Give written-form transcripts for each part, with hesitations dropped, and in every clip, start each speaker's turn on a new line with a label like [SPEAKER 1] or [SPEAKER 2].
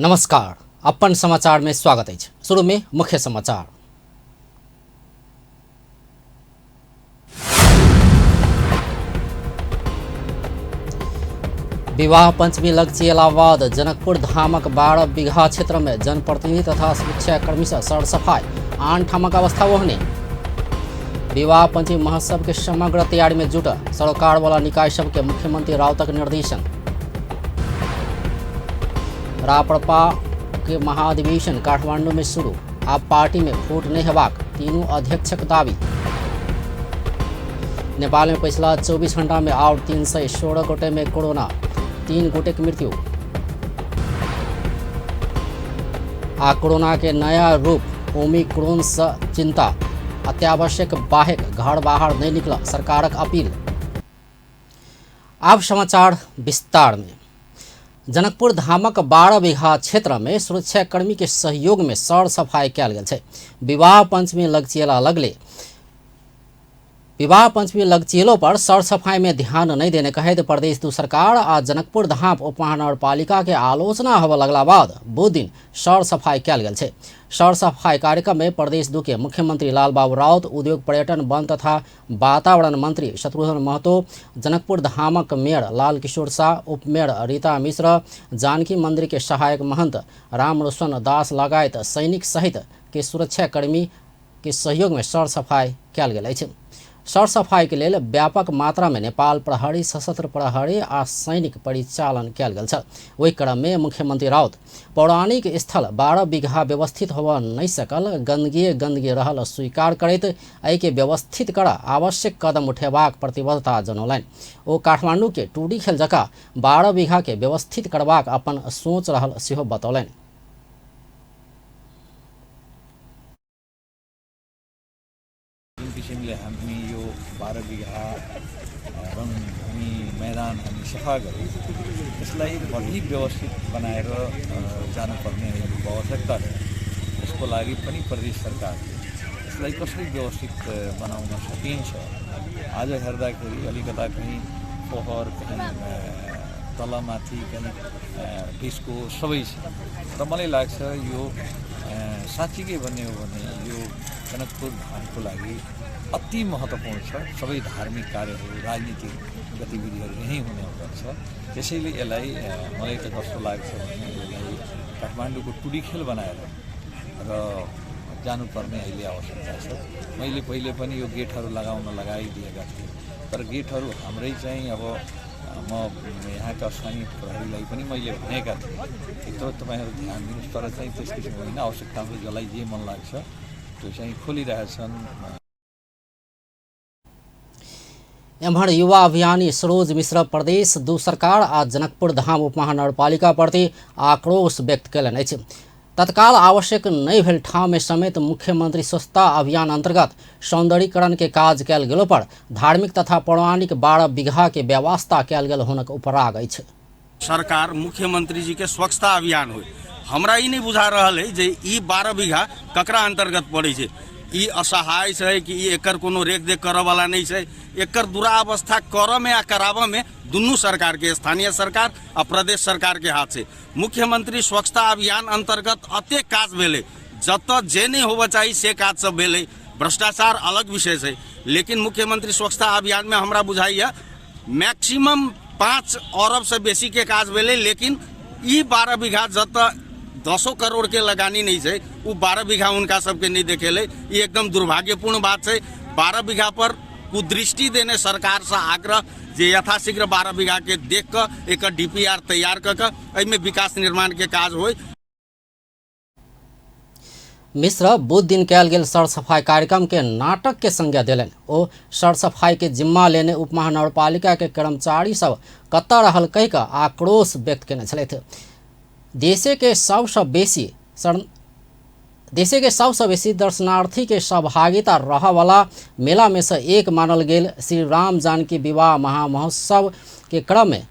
[SPEAKER 1] नमस्कार, अपन समाचार में स्वागत अछि। शुरू में मुख्य समाचार। विवाह पंचमी लगचियला बाद जनकपुर धामक 12 बीघा क्षेत्र में जनप्रतिनिधि तथा सुरक्षाकर्मी से सरसफाई, आन ठामक अवस्था ओहने। विवाह पंचमी महोत्सव के समग्र तैयारी में जुटल सरोकार वाला निकाय सबके मुख्यमंत्री राउतक निर्देशन। राप्रपा के महाधिवेशन काठमांडू में शुरू, आब पार्टी में फूट नहीं हेबाक तीनू अध्यक्षक दावी। नेपाल में पिछला 24 घंटा में और 316 गोटे में कोरोना, 3 गोटे की मृत्यु। आ कोरोना के नया रूप ओमिक्रोन से चिंता, अत्यावश्यक बाहेक घर बाहर नहीं निकल सरकारक अपील। आब समाचार विस्तार में। जनकपुर धामक 12 बीघा क्षेत्र में सुरक्षाकर्मी के सहयोग में सर सफाई कयल गेल छै। विवाह पंचमी लगचियला लगले विवाह पंचमी लगचियलो पर सर सफाई में ध्यान नहीं देने कहैत प्रदेश दू सरकार आ जनकपुर धाम उपमहानगरपालिका के आलोचना होबय लगला बाद बुध दिन सर सफाई कयल गेल छै। सर सफाई कार्यक्रम में प्रदेश दू के मुख्यमंत्री लालबाबू राउत, उद्योग पर्यटन वन तथा वातावरण मंत्री शत्रुघ्न महतो, जनकपुर धामक मेयर लाल किशोर शाह, उपमेयर रीता मिश्र, जानकी मंदिर के सहायक महंत रामरोशन दास लगायत सैनिक सहित के सुरक्षाकर्मी के सहयोग में सर सफाई कयल गेल अछि। सर सफाई के लेल व्यापक मात्रा में नेपाल प्रहरी, सशस्त्र प्रहरी आ सैनिक परिचालन कयल गेल छल। ओहि क्रम में मुख्यमंत्री राउत पौराणिक स्थल 12 बीघा व्यवस्थित होबय नहि सकल, गंदगी गंदगी रहल स्वीकार करैत एहिके व्यवस्थित कर आवश्यक कदम उठेबाक प्रतिबद्धता जनौलनि। ओ काठमांडू के टूडी खेल जकाँ 12 बीघा के व्यवस्थित करबाक अपन सोच रहल सेहो बतौलनि।
[SPEAKER 2] जुन किसिमले हामी यो 12 बिघा रङभूमि मैदान हामी सफा गऱ्यौँ, यसलाई बढी व्यवस्थित बनाएर जानुपर्ने अहिलेको आवश्यकता छ। यसको लागि पनि प्रदेश सरकारले यसलाई कसरी व्यवस्थित बनाउन सकिन्छ, आज हेर्दाखेरि अलिकता कहीँ फोहोर, कहीँ तलमाथि, कहीँ डिस्को सबै छ। र मलाई लाग्छ यो साँच्चीकै भन्ने हो भने यो जनकपुर धामको लागि अति महत्त्वपूर्ण छ। सबै धार्मिक कार्यहरू, राजनीतिक गतिविधिहरू यहीँ हुने गर्छ। त्यसैले यसलाई मलाई त कस्तो लाग्छ भने यसलाई काठमाडौँको टुडी खेल बनाएर र जानुपर्ने अहिले आवश्यकता छ। मैले पहिले पनि यो गेटहरू लगाउन लगाइदिएका थिएँ, तर गेटहरू हाम्रै चाहिँ अब म यहाँका स्थानीय प्रहरीलाई पनि मैले भनेका थिएँ कि तपाईँहरू ध्यान दिनुहोस्, तर चाहिँ त्यस किसिमको होइन, आवश्यकता अनुसार जसलाई जे मन लाग्छ त्यो चाहिँ खोलिरहेछन्।
[SPEAKER 1] एम्हर युवा अभियानी सरोज मिश्र प्रदेश दू सरकार आ जनकपुर धाम उपमहानगरपालिका प्रति आक्रोश व्यक्त कयलनि अछि। तत्काल आवश्यक नहि भेल ठाम में समेत मुख्यमंत्री स्वच्छता अभियान अंतर्गत सौंदर्यीकरण के काज कयल गेलो पर धार्मिक तथा पौराणिक 12 बीघा के व्यवस्था कयल गेल हुनक उपराग अछि।
[SPEAKER 3] सरकार मुख्यमंत्री जी के स्वच्छता अभियान हो, हमरा ई नहीं बुझा रहल है जे ई 12 बीघा ककरा अंतर्गत पड़े छै। ई असहाय छै कि ई एकर कोनो रेख देख करऽ वाला नहीं छै। एकर दुरावस्था करऽ में आ कराबऽ में दुनू सरकार के, स्थानीय सरकार आ प्रदेश सरकार के हाथ छै। मुख्यमंत्री स्वच्छता अभियान अंतर्गत अतेक काज भेलै, जतऽ जे नहीं होबऽ चाही से काज सब भेलै। भ्रष्टाचार अलग विषय छै, लेकिन मुख्यमंत्री स्वच्छता अभियान में हमरा बुझाइए मैक्सिमम 5 अरब से बेसी के काज भेलै। लेकिन ई 12 बीघा जतऽ 10 करोड़ के लगानी नहीं छै, उ 12 बीघा उनका सबके नहीं देखेलै। ई एकदम दुर्भाग्यपूर्ण बात छै। 12 बीघा पर कुदृष्टि देने सरकार से आग्रह जे यथाशीघ्र 12 बीघा के देख कऽ एकर डीपीआर तैयार कऽ कऽ एहिमे विकास निर्माण के काज होय।
[SPEAKER 1] मिश्र बुध दिन कयल गेल सर सफाई कार्यक्रम के नाटक के संज्ञा देलनि। ओ सर सफाई के जिम्मा लेने उपमहानगरपालिका के कर्मचारी सब कतऽ रहल कहि कऽ आक्रोश व्यक्त केने छलथि। देशे के सबसँ बेसी दर्शनार्थी के सहभागिता रहऽ वाला मेला में से एक मानल गेल श्री राम जानकी विवाह महामहोत्सव के क्रम में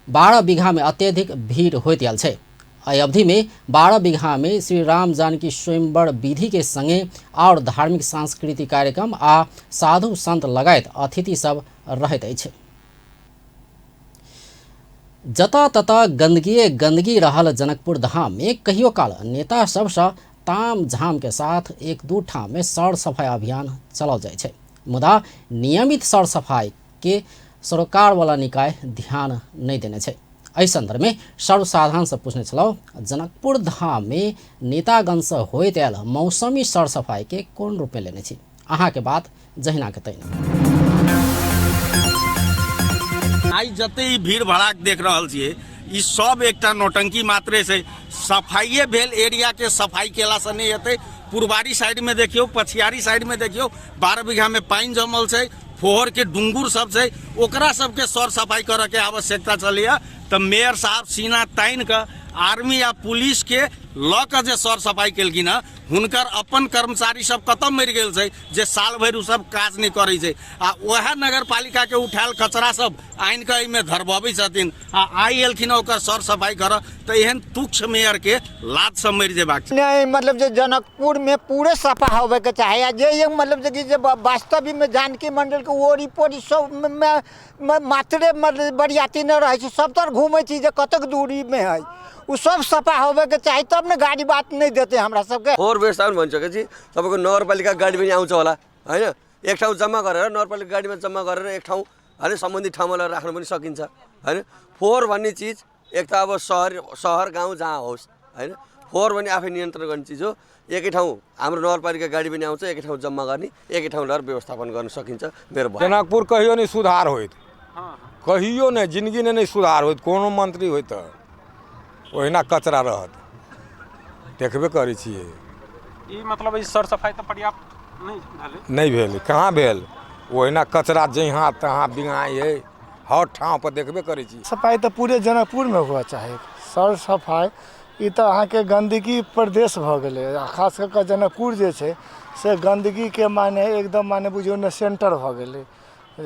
[SPEAKER 1] 12 बीघा में अत्यधिक भीड़ होइत आयल छै। एहि अवधि में 12 बीघा में श्री राम जानकी स्वयंवर विधि के संगे और धार्मिक सांस्कृतिक कार्यक्रम आ साधु संत लगायत अतिथि सब रहैत अछि। जतऽ ततऽ गंदगी गंदगी रहल जनकपुर धाम में कहियो काल नेता सबसँ ताम झाम के साथ एक दू ठाम में सर सफाई अभियान चलाओल जाइ छै, मुदा नियमित सर सफाई के सरोकार वाला निकाय ध्यान नहीं देने छै। एहि संदर्भ में सर्वसाधारण से पूछने छलहुँ, जनकपुर धाम में नेतागण से होइत आयल मौसमी सर सफाई के कोन रूप में लेने छी? अहाँ के बात जहिना के तहिना।
[SPEAKER 3] आइ जते ई भीड़ भड़ाक देख रहल छियै, ई सब एकटा नौटंकी मात्रे छै। सफाइए भेल एरिया के सफाई केलासँ नहि हेतै। पुरबारी साइड में देखियौ, पछियारी साइड में देखियौ, 12 बीघा में पानि जमल छै, फोहर के डुंगुर सब छै, ओकरा सबके सर सफाई करऽ के आवश्यकता छलैया। तऽ मेयर साहब सीना तानि कऽ आर्मी आ पुलिस के लऽ कऽ जे सर सफाई केलखिन हँ, हुनकर अपन कर्मचारी सब कतऽ मरि गेल छै जे साल भरि ओ सब काज नहि करै छै, आ वएह नगरपालिका के उठायल कचरा सब आनि कऽ एहिमे धरबबै छथिन आ आइ एलखिन हँ ओकर सर सफाई करऽ। तऽ एहन तुच्छ मेयर के लाज से मरि जेबाक छै।
[SPEAKER 4] नहीं, मतलब जे जनकपुर में पूरे सफा होवे के चाहे, आ जे ये मतलब जे कि जे वास्तविक में जानकी मंडल के ओरी पोरी सब में मात्रे मतलब बरियाती न रहे छै, सब तर घूमे छी जे कतक दूरी में है, उ सब सफा होवे के चाही, तब ने गाड़ी बात नहीं देते हमरा सबके।
[SPEAKER 5] फोहोर व्यवस्थापन भनिसकेपछि तपाईँको नगरपालिका गाडी पनि आउँछ होला होइन, एक ठाउँ जम्मा गरेर नगरपालिका गाडीमा जम्मा गरेर एक ठाउँ होइन सम्बन्धित ठाउँमा लगेर राख्नु पनि सकिन्छ होइन। फोहोर भन्ने चिज एक त अब सहर गाउँ जहाँ होस् होइन, फोहोर भन्ने आफै नियन्त्रण गर्ने चिज हो। एकै ठाउँ हाम्रो नगरपालिका गाडी पनि आउँछ, एकै ठाउँ जम्मा गर्ने, एकै ठाउँ लगेर व्यवस्थापन गर्न सकिन्छ। मेरो भनाइ।
[SPEAKER 6] जनकपुर कहियो नहि सुधार होइत, कहियो नहि, जिन्दगीमे नहि सुधार होइत, कोनो मंत्री होइत तऽ ओहिना कचरा रहत, देखबे करै छियै।
[SPEAKER 7] ई मतलब ई सर सफाई तऽ पर्याप्त नहि भेलै?
[SPEAKER 6] नहि भेल, कहाँ भेल, ओहिना कचरा जहाँ तहाँ बिङाइ है, हर ठाउँ पर देखबे करै छी।
[SPEAKER 8] सफाई तऽ पूरे जनकपुरमे हुअ चाही। सर सफाई ई तऽ अहाँके गन्दगी प्रदेश भऽ गेलै, आ खास कऽ कऽ जनकपुर जे छै से गन्दगीके माने एकदम माने बुझियौ ने सेन्टर भऽ गेलै।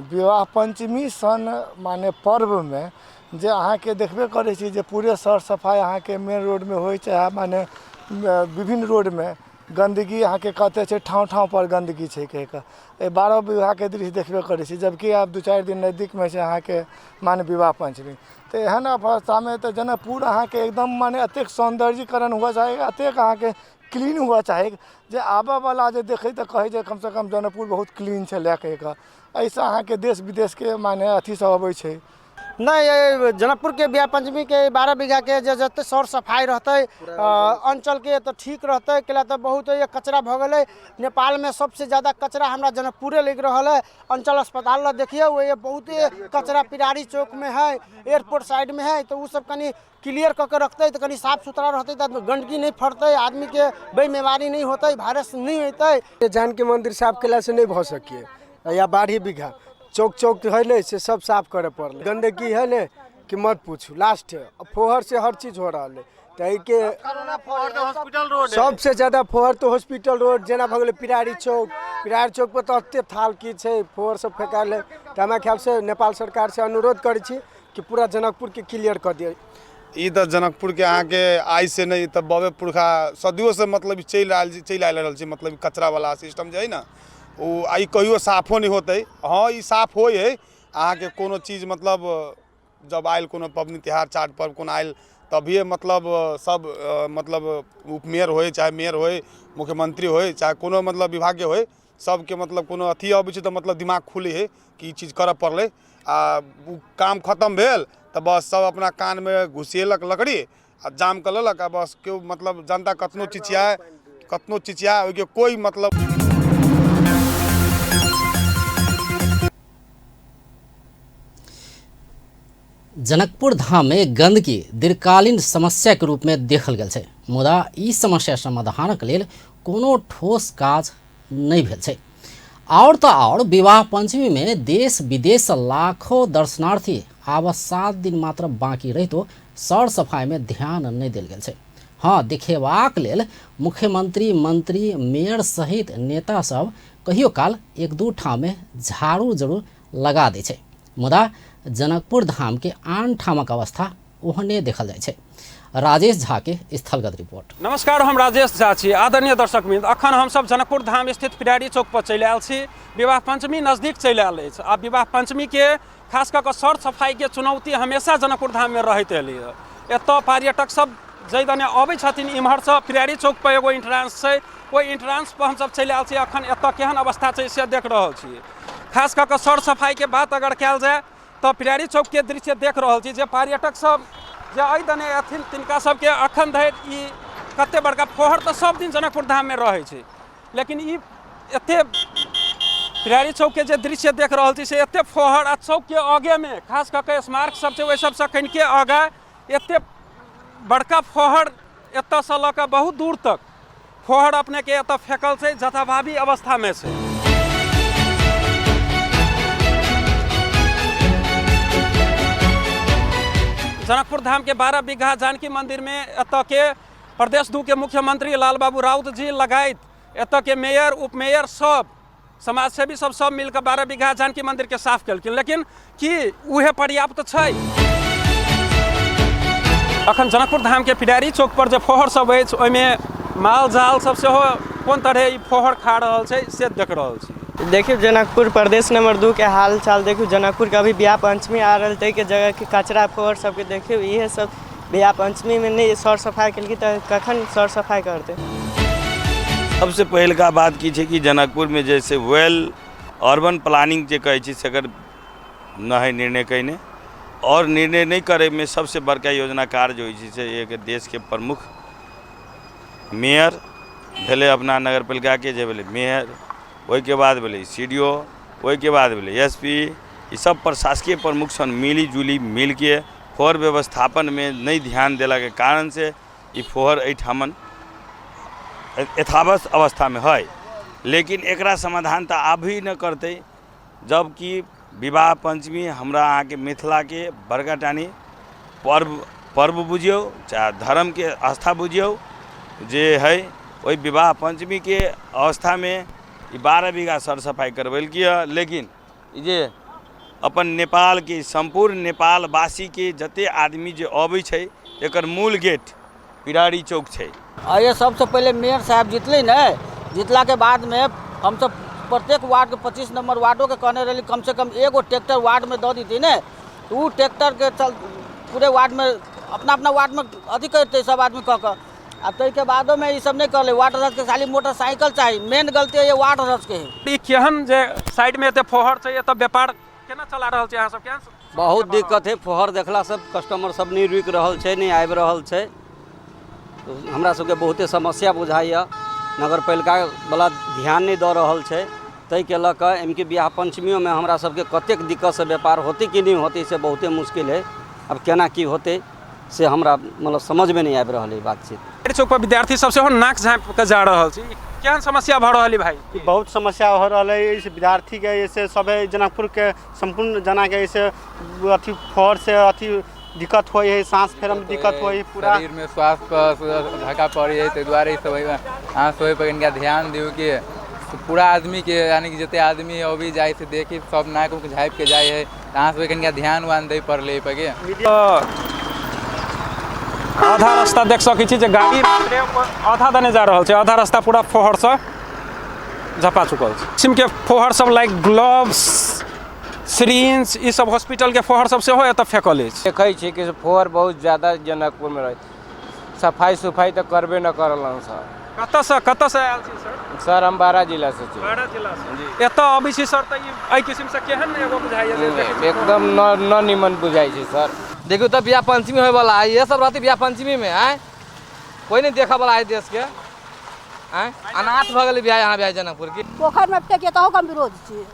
[SPEAKER 8] विवाह पञ्चमी सन माने पर्वमे जे अहाँके देखबे करै छी जे पूरे सर सफाइ अहाँके मेन रोडमे होइ चाहे माने विभिन्न रोडमे गन्दगी अहाँके कते छै, ठाउँ ठाउँ पर गन्दगी छै कहि कऽ। एहि 12 विवाहके दृश्य देखबे करै छी, जबकि आब 2-4 दिन नजदीकमे छै अहाँके माने विवाह पञ्चमी। तऽ एहन अवस्थामे तऽ जनकपुर अहाँके एकदम माने एतेक सौन्दर्यीकरण हुअ चाही, एतेक अहाँके क्लीन हुअ चाही जे आबऽवला जे देखै तऽ कहै जे कमसँ कम जनकपुर बहुत क्लीन छलै कहि कऽ। एहिसँ अहाँके देश विदेशके माने अथी सब अबै छै।
[SPEAKER 9] नहीं, जनकपुर के बियाह पंचमी के 12 बीघा के जे जते सर सफाई रहतै, अंचल के तऽ ठीक रहतै, कैला तऽ बहुत ये कचरा भऽ गेलै। नेपाल में सबसे ज्यादा कचरा हमरा जनकपुरे लागि रहल है। अंचल अस्पताल लग देखियौ, ये बहुते कचरा पिरारी चौक में है, एयरपोर्ट साइड में है, तऽ ओ सब कनि क्लियर कऽ के रखतै तऽ कनि साफ सुथरा रहतै, तऽ गन्दगी नहि फड़तै, आदमी के बेमारी नहि होतै, वायरस नहि हेतै।
[SPEAKER 10] जानकी मंदिर साफ केला से नहीं भऽ सकिए, या 12 बीघा चौक चौक है ने से सब साफ करे पड़ल। गंदगी है ने कि मत पूछू, लास्ट है, फोहर से हर चीज हो रहा है। तो के सबसे ज्यादा फोहर तो हॉस्पिटल रोड जेना भऽ गेलै पिरारी चौक, पिरारी चौक पर तऽ एते थाल की छै, फोहर सब फेकायल है। तऽ हमरा ख्याल से नेपाल सरकार से अनुरोध करै छी कि पूरा जनकपुर के क्लियर कऽ दिअ।
[SPEAKER 11] ई तऽ जनकपुर के अहाँके आइ से नहि, तऽ बबे पुरखा सदियों से मतलब चलि आयल रहल छै, मतलब कचरा वाला सिस्टम जे है ने ओ आइ कहियो साफो नहि होतै। हाँ, ई साफ होइ है अहाँके कोनो चीज, मतलब जब आयल कोनो पबनी तिहार चाट पर्व कोनो आयल तभिए मतलब सब मतलब उपमेयर होइ चाहे मेयर होइ मुख्यमंत्री होइ चाहे कोनो मतलब विभागीय होइ, सबके मतलब कोनो अथी अबै छै तऽ मतलब दिमाग खुलै है कि ई चीज करऽ पड़लै। आ ओ काम खतम भेल तऽ बस सब अपना कानमे घुसेलक लकड़ी आ जाम कऽ लेलक, आ बस केओ मतलब जनता कतनो चिचियाए ओहिके कोइ मतलब।
[SPEAKER 1] जनकपुर धाम में गंदगी दीर्घकालीन समस्या के रूप में देखल गेल छै, मुदा ई समस्या समाधानक लेल कोनो ठोस काज नहि भेल छै। और तऽ और विवाह पंचमी में देश विदेश से लाखों दर्शनार्थी आब 7 दिन मात्र बाकी रहितो सर सफाई में ध्यान नहि देल गेल छै। हाँ, देखेबाक लेल मुख्यमंत्री, मंत्री, मेयर सहित नेता सब कहियो काल 1-2 ठाम में झाड़ू जरूर लगा दै छै, मुदा जनकपुर धाम के आन ठामक अवस्था ओहने देखल जाइ छै। राजेश झा के स्थलगत रिपोर्ट।
[SPEAKER 7] नमस्कार, हम राजेश झा छी। आदरणीय दर्शक वृंद, अखन हमसब जनकपुर धाम स्थित पिरारी चौक पर चलि आयल छी। विवाह पंचमी नजदीक चलि आयल अछि आ विवाह पंचमी के खास कऽ कऽ सर सफाई के चुनौती हमेशा जनकपुर धाम में रहैत एलै। एतऽ पर्यटक सब जाहि दने अबै छथिन इम्हरसँ पिरारी चौक पर एगो एंट्रेंस छै, ओहि एंट्रेंस पर हमसब चलि आयल छी। अखन एतऽ केहन अवस्था छै से देख रहल छी। खास कऽ कऽ सर सफाई के बात अगर कयल जाय तऽ पिरारी चौक के दृश्य देख रहल छी जे पर्यटक सब जे एहि दने अथिन तिनका सबके अखन धरि ई कते बड़का फोहर तऽ सब दिन जनकपुर धाम में रहै छै, लेकिन ई एते पिरारी चौक के जे दृश्य देख रहल छी से एते फोहर आ चौक के आगे में खास कऽ के स्मारक सब छै ओहि सबसँ कनिके आगा एते बड़का फोहर एतऽसँ लऽ कऽ बहुत दूर तक फोहर अपने के एतऽ फेकल छै, जथाभावी अवस्था में छै। जनकपुर धाम के 12 बीघा जानकी मंदिर में एतऽ के प्रदेश 2 के मुख्यमंत्री लाल बाबू राउत जी लगायत एतऽ के मेयर उपमेयर सब समाजसेवी सब सब मिलकर 12 बीघा जानकी मंदिर के साफ केलखिन, लेकिन की उहे पर्याप्त छै? अखन जनकपुर धाम के पिडारी चौक पर जे फोहर सब अछि ओहिमे माल जाल सब सेहो कोन तरहे ई फोहर खा रहल छै से देख रहल छी।
[SPEAKER 12] देखियौ जनकपुर प्रदेश नंबर 2 के हाल चाल देखियौ। जनकपुर के अभी बियाह पंचमी आ रहल ताहिके जगह के कचरा फोहर सबके देखियौ। इहे सब बियाह पंचमी में नहीं सर सफाई केलकै तऽ कखन सर सफाई करतै।
[SPEAKER 13] सबसे पहिलका बात की छै कि जनकपुर में जैसे वेल अर्बन प्लानिंग जे कहै छी सेकर न है निर्णय कयने, और निर्णय नहीं करे में सबसे बड़का योजनाकार जो होइ छै से एक देश के प्रमुख मेयर भेलै अपना नगरपालिका के जे भेलै मेयर, ओहिके बाद भेलै सी डी ओ, ओहिके बाद भेलै एस पी, ई सब प्रशासकीय प्रमुख सन मिली जुली मिलके फोहर व्यवस्थापनमे नहि ध्यान देलाके कारणसँ ई फोहर एहिठामन यथावत अवस्थामे है। लेकिन एकरा समाधान तऽ अभी नहि करतै, जबकि विवाह पंचमी हमरा अहाँके मिथिलाके बड़का टानी पर्व बुझियौ चाहे धर्मके आस्था बुझियौ जे है, ओहि विवाह पंचमीके अवस्थामे ई 12 बीघा सर सफाइ करबेलकै हँ। लेकिन ई जे अपन नेपालके सम्पूर्ण नेपालवासीके जते आदमी जे अबै छै एकर मूल गेट पिरारी चौक छै।
[SPEAKER 14] ये सबसे पहले मेयर साहब जीतले ने, जीतला के बाद में हम सब प्रत्येक वार्ड के 25 नंबर वार्डो के कहने रही कम से कम एगो ट्रैक्टर वार्ड में दऽ देती ने, तो उ ट्रैक्टर के चल पूरे वार्ड में अपना अपना वार्ड में अथी करते सब आदमी कह कऽ। आ ताहिके बादो में ई सब नहीं करले। वार्ड अध्यक्ष के खाली मोटरसाइकिल चाही, मेन गलती है ये वार्ड अध्यक्ष के है।
[SPEAKER 7] ई केहन जे साइड में एते फोहर छै, एतऽ व्यापार केना चला रहल छै अहाँ सब? केहन
[SPEAKER 15] बहुत दिक्कत है फोहर देखला सब कस्टमर सब नहीं रुकि रहल छै, नहीं आबि रहल छै। हमरा सबके बहुते समस्या बुझाइए। नगरपालिका वाला ध्यान नहीं दऽ रहल छै, ताहिके लऽ कऽ एमकी बियाह पंचमियोमे हमरा सबके कतेक दिक्कतसँ व्यापार होतै कि नहि होतै से बहुते मुश्किल है। आब केना की होतै से हमरा मतलब समझमे नहि आबि रहल है बातचीत।
[SPEAKER 7] चौक पर विद्यार्थी सब सेहो नाक झाँपि कऽ जा रहल छै, केहन समस्या भऽ रहल है भाई?
[SPEAKER 16] बहुत समस्या हो रहल है इस विद्यार्थी के, ऐसे सब जनकपुर के सम्पूर्ण जना के ऐसे अथी फोहर से अथी दिक्कत होइ है, सांस फेरमे में दिक्कत होइ है, पूरा
[SPEAKER 17] शरीर में स्वास्थ्य पर धक्का पड़े है। ताहि दुआरे सब अहाँ सब पर कनिका ध्यान दियौ कि पूरा आदमी के, यानी कि जते आदमी अभी जाइ से देखी सब नाक उक झाँपि के जाइ है, अहाँ सब कनिका ध्यान वान दै पड़लै एहि पर के।
[SPEAKER 7] आधा रास्ता देख सकै छी जे गाड़ी आधा दने जा रहल छै, आधा रास्ता पूरा फोहरसँ झपा चुकल छै। किसिम के फोहर सब लाइक ग्लव्स, सिरिंज, ई सब हॉस्पिटल के फोहर सब सेहो एतऽ फेकल अछि।
[SPEAKER 18] देखै छी कि फोहर बहुत ज्यादा जनकपुर में रहै, सफाई सुफाई तऽ करबे न करलन सर।
[SPEAKER 7] कतऽ से आयल छी सर?
[SPEAKER 18] सर हम बारा जिला से छी।
[SPEAKER 7] बारा जिला से। एतऽ अबै छी सर तऽ ई एहि किसिम से केहन एगो बुझाइए जे देखै छी?
[SPEAKER 18] एकदम न निमन बुझाइ छै सर।
[SPEAKER 19] देखियौ तऽ बियाह पंचमी होयवला है, इएह सब रहतै बियाह पंचमी में। आँय कोई नहीं देखऽ वाला है देश के, आँय अनाथ भऽ गेलै बियाह यहाँ बियाह जनकपुर की।
[SPEAKER 20] पोखरिमे फेकिए तहू के हम विरोध छी।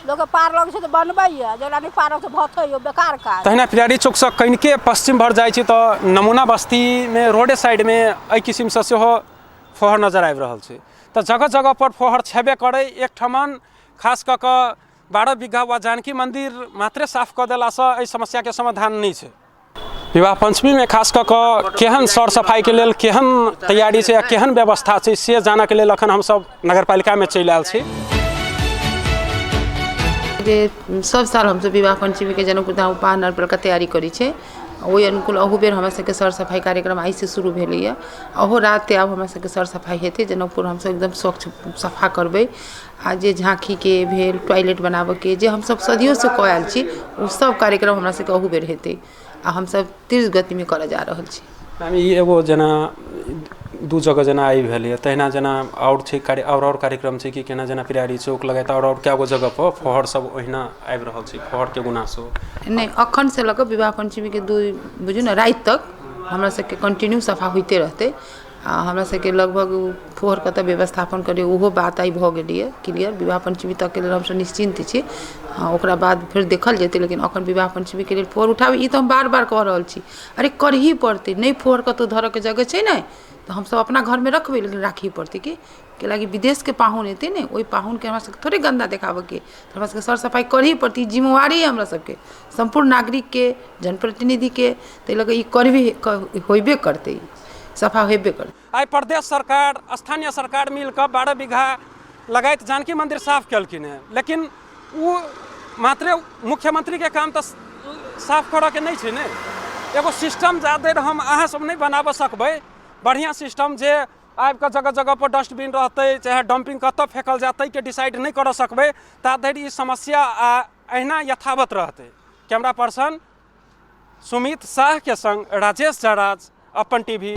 [SPEAKER 20] लोक पार लगै छै तऽ बनबैए, जकरा नहि पार लगै छै भथैए, बेकार काज।
[SPEAKER 7] तहिना पिरारी चौकसँ कनिके पश्चिम भर जाइ छी तऽ नमूना बस्तीमे रोडे साइडमे एहि किसिमसँ सेहो फोहर नजर आबि रहल छै। तऽ जगह जगह पर फोहर छेबे करै। एकठमन खास कऽ कऽ 12 बीघा वा जानकी मंदिर मात्रे साफ कऽ देलासँ एहि समस्याके समाधान नहि छै। विवाह पंचमीमे खास कऽ कऽ केहन सर सफाइके लेल केहन तैयारी छै आ केहन व्यवस्था छै से जानऽके लेल अखन हमसब नगरपालिकामे चलि आयल छी।
[SPEAKER 21] जे सब साल हमसब विवाह पंचमीके जनकपुर धाम उपनगरपालिका तैयारी करै छै, ओहि अनुकूल अहू बेर हमरा सबके सर सफाइ कार्यक्रम आइसँ शुरू भेलैए। अहू राति आब हमरा सबके सर सफाइ हेतै। जनकपुर हमसब एकदम स्वच्छ सफा करबै। आ जे झाँकीके भेल, टॉयलेट बनाबऽके, जे हमसब सदियोसँ कऽ आयल छी, ओ सब कार्यक्रम हमरा सबके अहू बेर हेतै आ हमसब तीव्र गतिमे करऽ जा रहल छी।
[SPEAKER 7] मैम, ई एगो जेना दू जगह जेना आइ भेलैए, तहिना जेना आओर छै कार्य, आओर कार्यक्रम छै कि केना? जेना पिरारी चौक लगायत आओर कए गो जगह पर फोहर सब ओहिना आबि रहल छै, फोहरके गुनासो?
[SPEAKER 21] नहि, अखन से लऽ कऽ विवाह पञ्चमीके दू बुझू ने राति तक हमरा सबके कंटिन्यू सफा होइते रहतै। आ हमरा सबके लगभग फोहर कतऽ व्यवस्थापन करी, ओहो बात आइ भऽ गेलैए क्लियर। विवाह पञ्चमी तकके लेल हमसब निश्चिन्त छी। हँ, ओकरा बाद फेर देखल जेतै, लेकिन अखन विवाह पञ्चमीके लेल फोहर उठाबै, ई तऽ हम बार बार कह रहल छी। अरे, करही पड़तै। नहि फोहर कतहु धरऽके जगह छै ने, तऽ हमसब अपना घरमे रखबै, लेकिन राखही पड़तै। की कैलाकि विदेशके पाहुन एतै ने, ओहि पाहुनके हमरा सबके थोड़े गन्दा देखाबऽके? तऽ हमरा सबके सर सफाइ करही पड़तै। ई जिम्मेवारी हमरा सबके सम्पूर्ण नागरिकके, जनप्रतिनिधिके। ताहि लऽ कऽ ई करबे होइबे करतै, सफा हेबे करतै।
[SPEAKER 7] आइ प्रदेश सरकार, स्थानीय सरकार मिल कऽ 12 बीघा लगायत जानकी मंदिर साफ केलखिन हेँ, लेकिन ओ मात्रे मुख्यमंत्रीके काम तऽ साफ करऽके नहि छै ने। एगो सिस्टम जाधरि हम अहाँ सब नहि बनाबऽ सकबै बढ़िआँ सिस्टम, जे आबि कऽ जगह जगह पर डस्टबिन रहतै, चाहे डम्पिंग कतऽ फेकल जायत ताहिके डिसाइड नहि करऽ सकबै, ता धरि ई समस्या आ अहिना यथावत रहतै। कैमरा पर्सन सुमित शाहके संग राजेश जराज, अपन टीवी।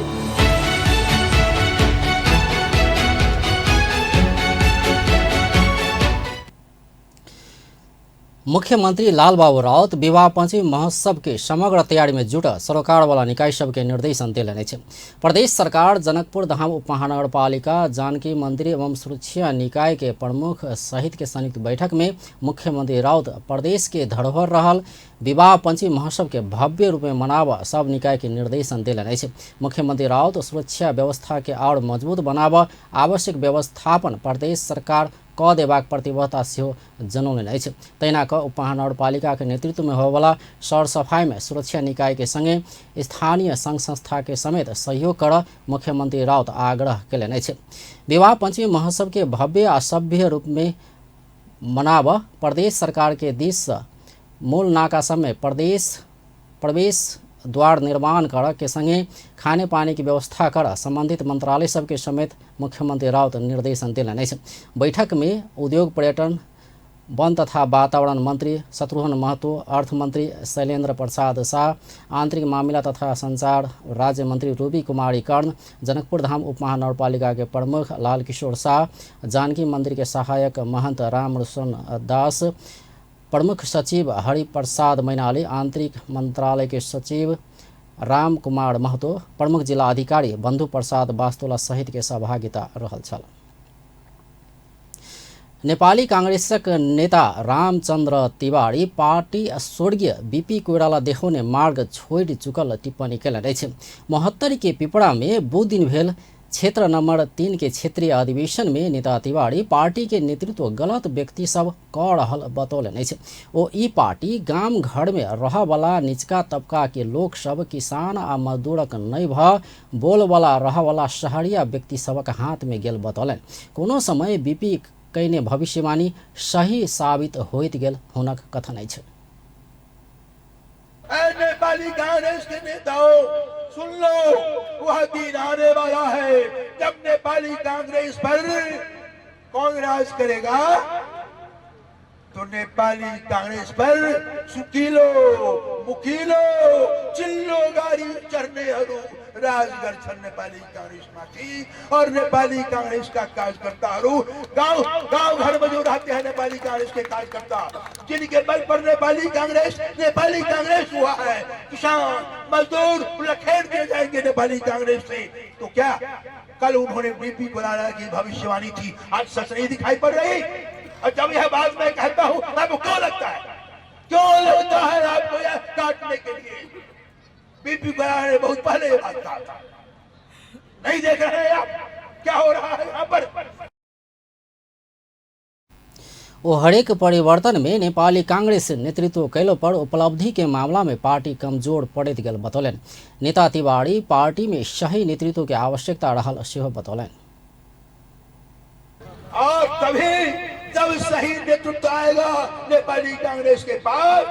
[SPEAKER 1] मुख्यमंत्री लालबाबू राउत विवाह पंचमी महोत्सव के समग्र तैयारी में जुटल सरोकार वाला निकाय सबके निर्देशन देलनि अछि। प्रदेश सरकार, जनकपुर धाम उपमहानगरपालिका, जानकी मंदिर एवं सुरक्षा निकाय के प्रमुख सहित के संयुक्त बैठक में मुख्यमंत्री राउत प्रदेश के धरोहर रहल विवाह पंचमी महोत्सव के भव्य रूप में मनाब सब निकाय के निर्देशन देलनि अछि। मुख्यमंत्री राउत सुरक्षा व्यवस्था के और मजबूत बनाब आवश्यक व्यवस्थापन प्रदेश सरकार कऽ देबाक प्रतिबद्धता सेहो जनौलनि अछि। तहिना कऽ उपमहानगरपालिकाके नेतृत्वमे होबयवला सर सफाइमे सुरक्षा निकायके सङ्गे स्थानीय सङ्घ संस्थाके समेत सहयोग करऽ मुख्यमंत्री राउत आग्रह कयलनि अछि। विवाह पंचमी महोत्सवके भव्य आ सभ्य रूपमे मनाबऽ प्रदेश सरकारके दिससँ मूल नाका सबमे प्रदेश प्रवेश द्वार निर्माण करऽ के संगे खाने पानी के व्यवस्था कर संबंधित मंत्रालय सबके समेत मुख्यमंत्री राउत निर्देशन देलनि अछि। बैठक में उद्योग, पर्यटन, वन तथा वातावरण मंत्री शत्रुघ्न महतो, अर्थ मंत्री शैलेंद्र प्रसाद शाह, आंतरिक मामिला तथा संचार राज्य मंत्री रूबी कुमारी कर्ण, जनकपुर धाम उपमहानगरपालिका के प्रमुख लाल किशोर शाह, जानकी मंदिर के सहायक महंत रामरोशन दास, प्रमुख सचिव हरिप्रसाद मैनाली, आंतरिक मंत्रालय के सचिव राम कुमार महतो, प्रमुख जिला अधिकारी बंधु प्रसाद बास्तोला सहित के सहभागिता रहल छल। नेपाली कांग्रेसक नेता रामचंद्र तिवारी पार्टी स्वर्गीय बीपी कोइराला देखौने मार्ग छोड़ि चुकल टिप्पणी कयलनि अछि। महोत्तरी के पिपरा में बुध दिन भेल क्षेत्र नंबर 3 के क्षेत्रीय अधिवेशन में नेता तिवारी पार्टी के नेतृत्व गलत व्यक्ति सब कऽ रहल बतौलनि अछि। ओ ई पार्टी गाम घर में रहऽवला निचका तबका के लोक सब, किसान आ मजदूरक नहि भऽ बोलवाला रहऽवला शहरिया व्यक्ति सबक हाथ में गेल बतौलनि। कोनो समय बीपी कयने भविष्यवाणी सही साबित होइत गेल हुनक कथन अछि।
[SPEAKER 22] नेपाली कांग्रेस के नेताओं, सुन लो, वह दिन आने वाला है जब नेपाली कांग्रेस पर कौन राज करेगा? तो नेपाली कांग्रेस पर सुकीलो मुकीलो चिल्लो गाडी चढ्नेहरू राज गर्छन् नेपाली कांग्रेसमाथि। और नेपाली कांग्रेस का कार्यकर्ताहरू, गांव गांव घर में जो रहते हैं नेपाली कांग्रेस के कार्यकर्ता, जिनके बल पर नेपाली कांग्रेस नेपाली कांग्रेस हुआ है, किसान मजदूर लखेड़ दिए जाएंगे नेपाली कांग्रेस से। तो क्या कल उन्होंने बीपी कोइराला की भविष्यवाणी थी, आज सच नहीं दिखाई पड़ रही? और जब यह बात मैं कहता हूं, आपको क्यों लगता है, क्यों लगता है आपको यह काटने के लिए? बीपी कोइराला ने बहुत पहले ये बात कहा था। नहीं देख रहे हैं आप क्या हो रहा है यहाँ पर?
[SPEAKER 1] ओ हरेक परिवर्तन में नेपाली कांग्रेस नेतृत्व कयलो पर उपलब्धि के मामला में पार्टी कमजोर पड़ैत गेल बतौलनि। नेता तिवारी पार्टी में सही नेतृत्व के आवश्यकता रहल सेहो बतौलनि।
[SPEAKER 22] और तभी जब सही नेतृत्व आएगा नेपाली कांग्रेस के पास,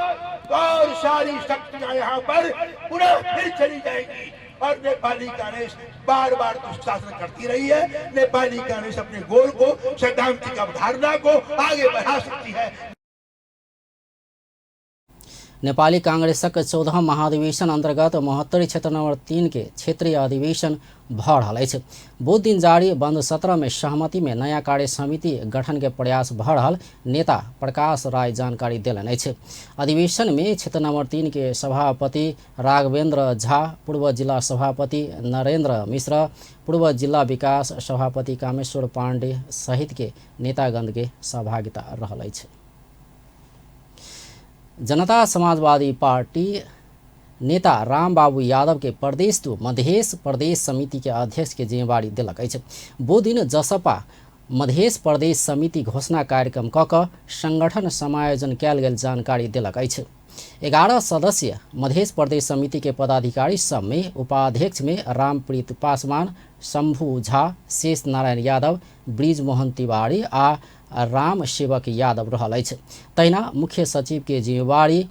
[SPEAKER 22] तो और सारी शक्तियां यहाँ पर पुनः फिर चली जाएंगी। और नेपाली कांग्रेस बार बार दुष्शासन करती रही है। नेपाली कांग्रेस अपने गोल को, सैद्धांतिक अवधारणा को आगे बढ़ा सकती है।
[SPEAKER 1] नेपाली कांग्रेसक 14 महाधिवेशन अंतर्गत महोत्तरी क्षेत्र नंबर 3 के क्षेत्रीय अधिवेशन भऽ रहल अछि। बुध दिन जारी बंद सत्र में सहमति में नया कार्य समिति गठन के प्रयास भऽ रहल नेता प्रकाश राय जानकारी देलनि अछि। अधिवेशन में क्षेत्र नंबर 3 के सभापति राघवेंद्र झा, पूर्व जिला सभापति नरेंद्र मिश्र, पूर्व जिला विकास सभापति कामेश्वर पांडे सहित के नेतागण के सहभागिता रहल अछि। जनता समाजवादी पार्टी नेता रामबाबू यादव के प्रदेश 2 मधेश प्रदेश समिति के अध्यक्ष के जिम्मेवारी देलक अछि। बुध दिन जसपा मधेश प्रदेश समिति घोषणा कार्यक्रम क क संगठन समायोजन कयल गेल जानकारी देलक अछि। 11 सदस्य मधेश प्रदेश समिति के पदाधिकारी सब में उपाध्यक्ष में रामप्रीत पासवान, शंभू झा, शेष नारायण यादव, ब्रिजमोहन तिवारी आ राम सेवक यादव रहल अछि। तहिना मुख्य सचिव के जिम्मेवारी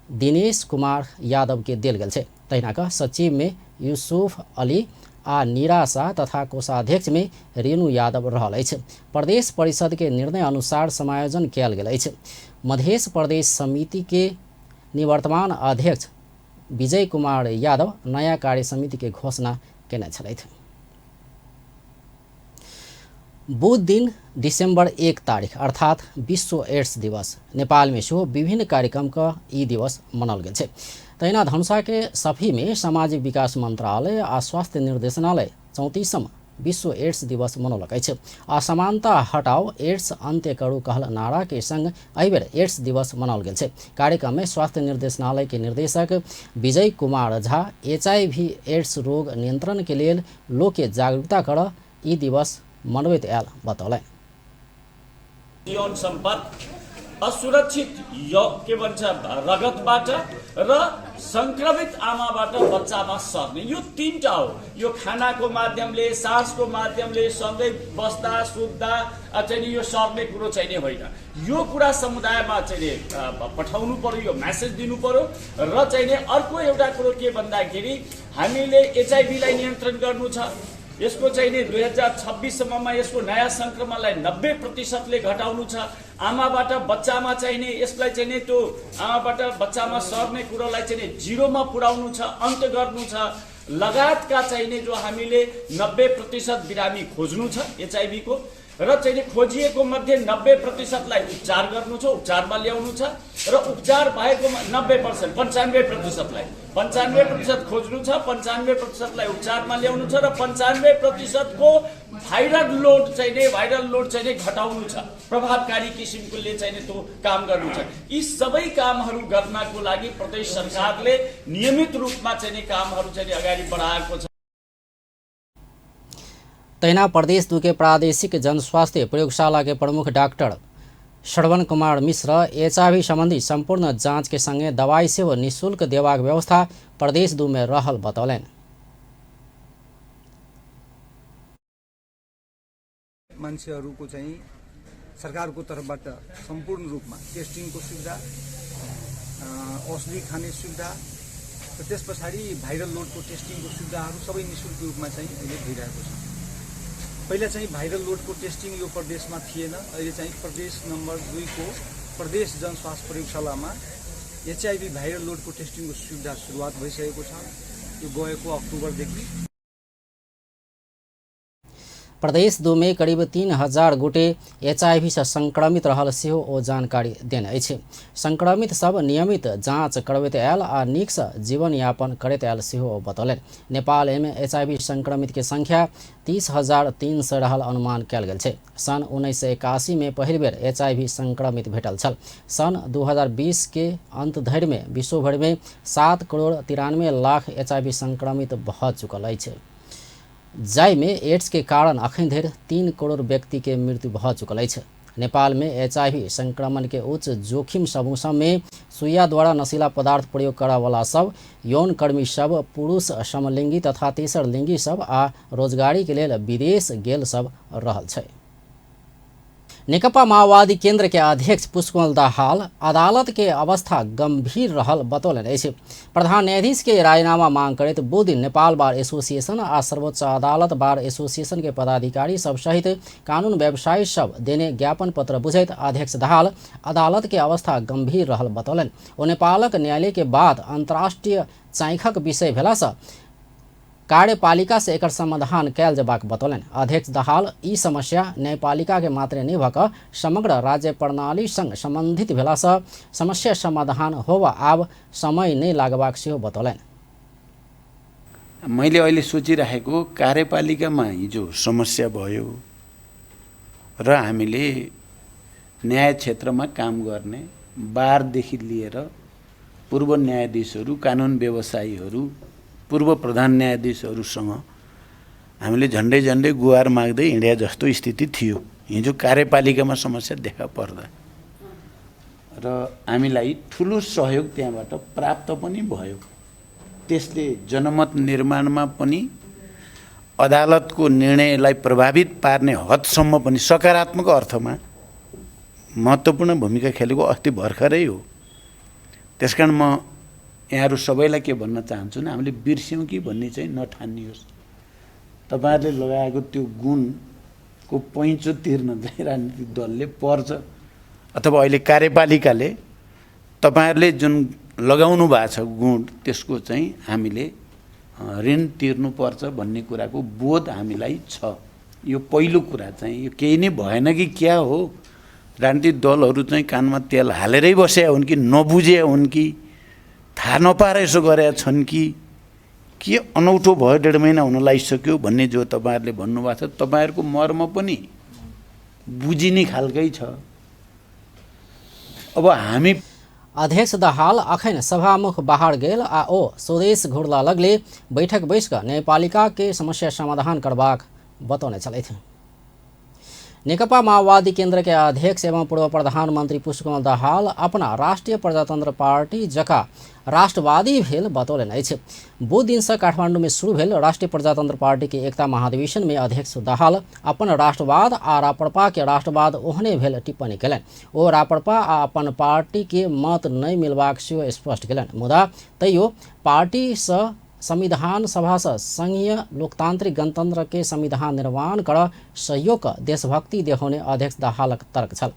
[SPEAKER 1] दिनेश कुमार यादव के देल गेल छै। तहिना क सचिव में यूसुफ अली आ नीरा शाह तथा कोषाध्यक्ष में रेणु यादव रहल अछि। प्रदेश परिषद के निर्णय अनुसार समायोजन कयल गेल अछि। मधेश प्रदेश समिति के निवर्तमान अध्यक्ष विजय कुमार यादव नया कार्य समिति के घोषणा केने छलथि। बुध दिन दिसंबर 1 तारीख अर्थात विश्व एड्स दिवस नेपाल में सेहो विभिन्न कार्यक्रम क ई दिवस मनाओल गेल छै। तहिना धनुषा के सफी में सामाजिक विकास मंत्रालय आ स्वास्थ्य निर्देशनालय 34वां विश्व एड्स दिवस मनौलक अछि। असमानता हटाओ एड्स अंत्य करू कहल नारा के संग एहिबेर एड्स दिवस मनाओल गेल छै। कार्यक्रम में स्वास्थ्य निर्देशनालय के निर्देशक विजय कुमार झा HIV एड्स रोग नियंत्रण के लेल लोक के जागरूकता कर ई दिवस मनबैत आयल बतौलनि।
[SPEAKER 2] यौन सम्पर्क, असुरक्षित के भन्छ रगतबाट र संक्रमित आमाबाट बच्चामा सर्ने, यो तीनटा हो। यो खानाको माध्यमले, सासको माध्यमले, सँगै बस्दा सुत्दा चाहिँ यो सर्ने कुरो चाहिँ होइन। यो कुरा समुदायमा चाहिँ पठाउनु पर्यो, यो मेसेज दिनु पर्यो। र चाहिँ अर्को एउटा कुरो के भन्दाखेरि हामीले एचआइभीलाई नियन्त्रण गर्नु छ। यसको चाहिँ नि 2026 सम्ममा यसको नयाँ संक्रमणलाई 90% घटाउनु छ। आमाबाट बच्चामा चाहिँ नि यसलाई चाहिँ नि त्यो आमाबाट बच्चामा सर्ने कुरोलाई चाहिँ नि 0मा पुर्याउनु छ, अन्त गर्नु छ। लगायतका चाहिँ नि जो हामीले 90% बिरामी खोज्नु छ एचआइभी को, र चाहिँ नि खोजिएको मध्ये 90%लाई उपचार गर्नु छ, उपचारमा ल्याउनु छ। र उपचार भएको 90%, 95%लाई 95% खोज्नु छ, 95%लाई उपचारमा ल्याउनु छ र 95%को भाइरल लोड चाहिँ घटाउनु छ। प्रभावकारी किसिमले चाहिँ त्यो काम गर्नु छ। यी सबै कामहरू गर्नको लागि प्रदेश सरकारले नियमित रूपमा चाहिँ कामहरू चाहिँ अगाडि बढाएको छ।
[SPEAKER 1] तहिना प्रदेश 2 के प्रादेशिक जनस्वास्थ्य प्रयोगशाला के प्रमुख डाक्टर श्रवण कुमार मिश्र एचआईवी संबंधी संपूर्ण जांच के संगे दवाई सेहो निःशुल्क देबाक व्यवस्था प्रदेश 2 में रहल बतौलनि।
[SPEAKER 3] मान्छेहरूको चाहिँ सरकारको तर्फबाट सम्पूर्ण रूपमा टेस्टिङको सुविधा, औषधि खाने सुविधा र त्यस पछाडि भाइरल लोडको टेस्टिङको सुविधाहरू सबै निःशुल्क रूपमा चाहिँ अहिले भइरहेको छ। पहिला चाहिँ भाइरल लोडको टेस्टिङ यो प्रदेशमा थिएन। अहिले चाहिँ प्रदेश नम्बर 2 को प्रदेश जनस्वास्थ्य प्रयोगशालामा एचआईभी भाइरल लोडको टेस्टिङको सुविधा सुरुवात भइसकेको छ। यो गएको अक्टोबरदेखि।
[SPEAKER 1] प्रदेश 2 में करीब 3000 गोटे एचआईवी से संक्रमित रहल सेहो ओ जानकारी देने अछि। संक्रमित सब नियमित जांच करबैत आयल आ नीक से जीवनयापन करैत आयल सेहो ओ बतौलनि। नेपाल में एचआईवी संक्रमित के संख्या 30,300 रहल अनुमान कयल गेल छै। सन् 1981 में पहिल बेर एचआईवी संक्रमित भेटल छल। सन् 2020 के अंत धरि में विश्वभरि में 7,93,00,000 एचआईवी संक्रमित भऽ चुकल अछि, जाहिमे एड्स के कारण अखन धरि 3 करोड़ व्यक्ति के मृत्यु भऽ चुकल अछि। नेपाल में एचआईवी संक्रमण के उच्च जोखिम समूह सब में सुइया द्वारा नशीला पदार्थ प्रयोग करऽवला सब, यौनकर्मी सब, पुरुष समलिंगी तथा तेसर लिंगी सब आ रोजगारी के लेल विदेश गेल सब रहल छै। नेकपा माओवादी केंद्र के अध्यक्ष पुष्पकमल दाहाल अदालत के अवस्था गंभीर रहल बतौलनि अछि। प्रधान न्यायाधीश के राजीनामा मांग करैत बुध दिन नेपाल बार एसोसिएशन आ सर्वोच्च अदालत बार एसोसिएशन के पदाधिकारी सब सहित कानून व्यवसायी सब देने ज्ञापन पत्र बुझैत अध्यक्ष दाहाल अदालत के अवस्था गंभीर रहल बतौलनि। ओ नेपालक न्यायालय के बाद अंतर्राष्ट्रीय चाँखक विषय भेलासँ कार्यपालिका से एकर समाधान कयल जेबाक बतौलनि। अध्यक्ष दाहाल ई समस्या न्यायपालिका के मात्रे नहि भऽ कऽ समग्र राज्य प्रणाली संग संबंधित भेलासँ समस्या समाधान होबऽ आब समय नहि लागबाक सेहो बतौलनि।
[SPEAKER 4] मैले अहिले सोचिराखेको कार्यपालिकामा हिजो समस्या भयो र हामीले न्याय क्षेत्रमा काम गर्ने बारदेखि लिएर पूर्व न्यायाधीशहरू, कानुन व्यवसायीहरू, पूर्व प्रधान न्यायाधीशहरूसँग हामीले झन्डै झन्डै गुहार माग्दै हिँडे जस्तो स्थिति थियो हिजो कार्यपालिकामा समस्या देखा पर्दा, र हामीलाई ठुलो सहयोग त्यहाँबाट प्राप्त पनि भयो। त्यसले जनमत निर्माणमा पनि अदालतको निर्णयलाई प्रभावित पार्ने हदसम्म पनि सकारात्मक अर्थमा महत्त्वपूर्ण भूमिका खेलेको अस्ति भर्खरै हो। त्यसकारण म यहाँहरू सबैलाई के भन्न चाहन्छु भने हामीले बिर्स्यौँ कि भन्ने चाहिँ नठानियोस्। तपाईँहरूले लगाएको त्यो गुणको पैँचो तिर्न चाहिँ राजनीतिक दलले पर्छ, अथवा अहिले कार्यपालिकाले तपाईँहरूले जुन लगाउनु भएको छ गुण त्यसको चाहिँ हामीले ऋण तिर्नुपर्छ भन्ने कुराको बोध हामीलाई छ। यो पहिलो कुरा चाहिँ यो केही नै भएन कि क्या हो, राजनीतिक दलहरू चाहिँ कानमा तेल हालेरै बसेका हुन् कि नबुझे हुन् कि थाहा नपाएर यसो गरेका छन् कि के अनौठो भयो, 1.5 महिना हुन लागिसक्यो भन्ने जो तपाईँहरूले भन्नुभएको छ तपाईँहरूको मर्म पनि बुझिने खालकै छ। अब हामी
[SPEAKER 1] अध्यक्ष दाहाल अखन सभामुख बाहर गेल आ ओ स्वदेश घुरला लगले बैठक बैस कऽ न्यायपालिका के समस्या समाधान करबाक बतौने छलथि। नेकपा माओवादी केंद्र के अध्यक्ष एवं पूर्व प्रधानमंत्री पुष्पकमल दाहाल अपना राष्ट्रिय प्रजातंत्र पार्टी जका राष्ट्रवादी भेल बतौलनि अछि। बुध दिन से काठमांडू में शुरू भेल राष्ट्रीय प्रजातंत्र पार्टी के एकता महाधिवेशन में अध्यक्ष दाहाल अपन राष्ट्रवाद आ राप्रपा के राष्ट्रवाद ओहने भेल टिप्पणी कयलनि। ओ राप्रपा आ अपन पार्टी के मत नहि मिलबाक सेहो स्पष्ट कयलनि, मुदा तैयो पार्टी से संविधान सभा से संघीय लोकतांत्रिक गणतंत्र के संविधान निर्माण कर सहयोग देशभक्ति देखौने अध्यक्ष दाहालक तर्क छल।